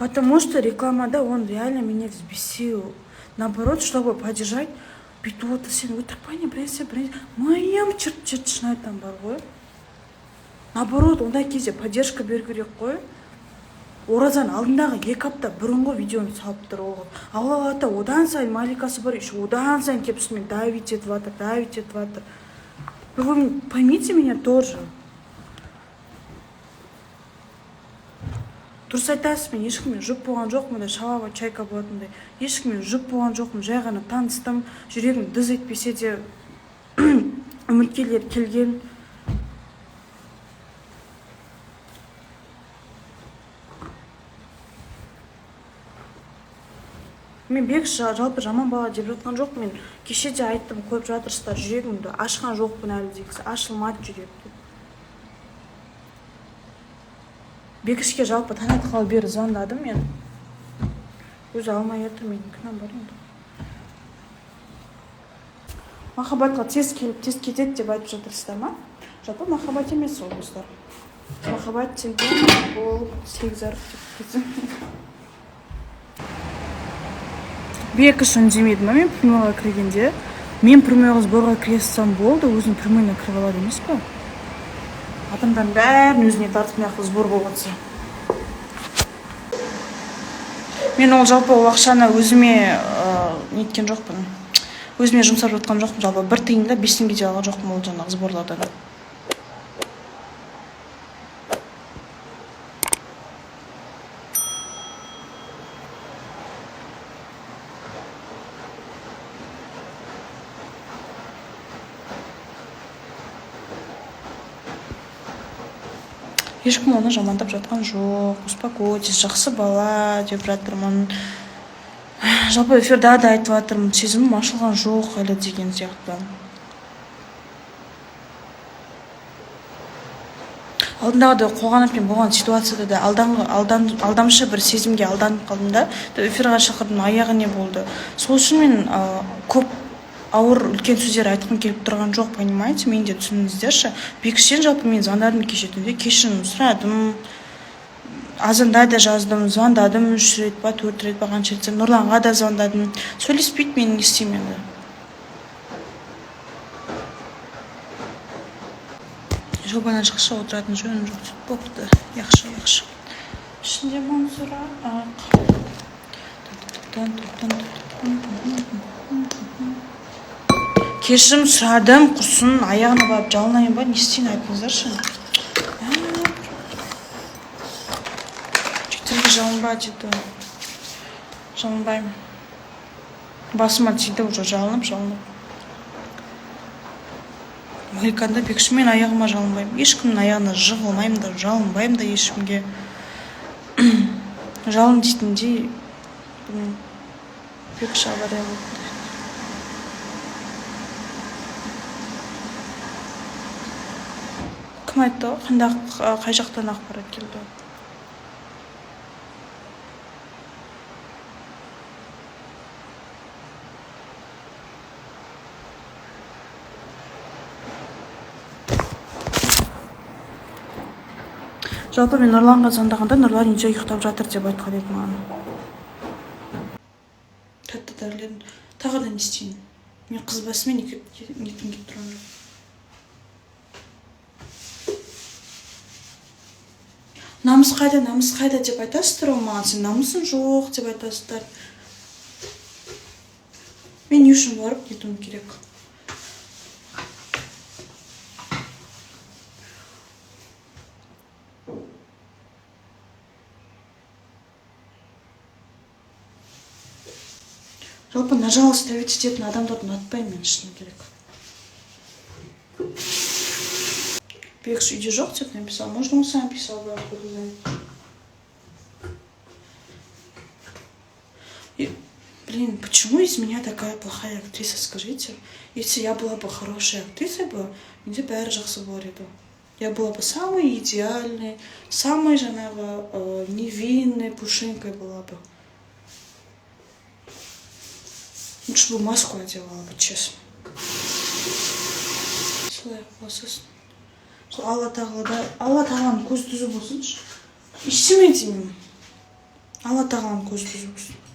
Потому что рекламада он реально меня взбесил. Наоборот, чтобы поддержать, бүйтіп отыр, сен өтірік па, не, бірнәрсе, бірнәрсе, миым чырт чырт, шын айтамын бар ғой. Наоборот, ондай кезде поддержка беру керек қой. Оразаның алдындағы 2 апта бұрынғы видеоны салып тұр ол. Алла ата одан сайын Маликасы бар, еще одан сайын келіп үстіме давить етіп жатыр, давить етіп жатыр. Вы поймите меня тоже. Дұрыс айтасыз, мен ешкіммен жұп болған жоқпын, ондай шалава чайка болатындай. Ешкіммен жұп болған жоқпын, жай ғана таныстым. Жүрегім дыз етпесе де, үміткерлер келген. Мен Бекіш жалпы жаман бала деп жатқан жоқпын. Мен кеше де айттым, көріп жатырсыздар, жүрегімді ашқан жоқпын әлі дегізі, ашылмады жүрек деп. Бекішке жалпы таң атқалы бері звондадым мен. Өзі алмай жатыр, менің кінәм бар енді. Махаббатқа тез келіп, тез кетеді деп айтып жатырсыздар ма? Жалпы махаббат емес ол, достар. Махаббат деген ол сегіз әріп деп кетсем. Бекіш үндемеді ма мен прямойға кіргенде? Мен прямойға, сборға кіре салсам болды, өзің прямойына кіріп алады емес па? Адамдардың бәрін өзіне тартып, мына жақта сбор болып жатса. Мен ол жалпы ол ақшаны өзіме неткен жоқпын. Өзіме жұмсап жатқан жоқпын, жалпы бір тиын да, 5 теңге де алған жоқпын ол жаңағы сборлардан. Ешкім оны жамандап жатқан жоқ, успокойтесь, жақсы бала деп жатырмын. Жалпы эфирда да айтып жатырмын, сезімім ашылған жоқ әлі деген сияқты. Алдындағыдай Қоғановпен болған ситуацияда да алданғы, алдан, алдамшы бір сезімге алданып қалдым да, эфирға шақырдым, аяғы не болды? Сол үшін мен көп ауыр үлкен сөздер айтқым келіп тұрған жоқ, понимаете, мені де түсініңіздерші. Бекіштен жалпы мен звондадым кеше түнде, кешірім сұрадым. Азанда да жаздым, звондадым үш рет па, төрт рет па, қанша рет. Нұрланға да звондадым. Сөйлеспейді, мен не істеймін енді? Жобадан шықшы, отыратын жөнім жоқ дейді. Бопты, яқшы, яқшы. Ішінде Мансұра ақ. Кешірім сұрадым, құрсын, аяғына барып жалынайын ба, не істейін, айтыңыздаршы. Жігіттерге жалынба дейді. Жалынбаймын. Басыма тиді уже жалынып, жалынып. Маликаны да, Бекіш, мен аяғыма жалынбаймын. Ешкімнің аяғына жығылмаймын да, жалынбаймын да ешкімге. Жалын дейтіндей, білмеймін. Бекіш авария болды. Кім айтты? Қандай, қай жақтан ақпарат келді? Жалпы мен Нұрланға звондағанда, Нұрлан үйде ұйықтап жатыр деп айтқан еді маған. Тәтті дәрілерін тағы да не істейін? Мен қыз басымен неткім келіп тұрған жоқ. Намыс қайда, намыс қайда деп айтасыздар ғой маған, сен намысың жоқ деп айтасыздар. Мен не үшін барып нетуім керек? Жалпы на жалость ставить ететін адамдарды ұнатпаймын мен, шыны керек. Бекіш үйде жоқ деп написал. Может, он сам писал бы, откуда знает. И, блин, почему из меня такая плохая актриса, скажите? Если я была бы хорошей актрисой бы, менде бәрі жақсы болар еді. Я была бы самой идеальной, самой жаңағы невинной пушинкой была бы. Лучше бы маску одевала бы, честно. Солай болсасын. Сол Алла тағала да, Алла тағаланың көзі түзу болсыншы. Ештеме демеймін. Алла Тағаланың көзі түзу болсын.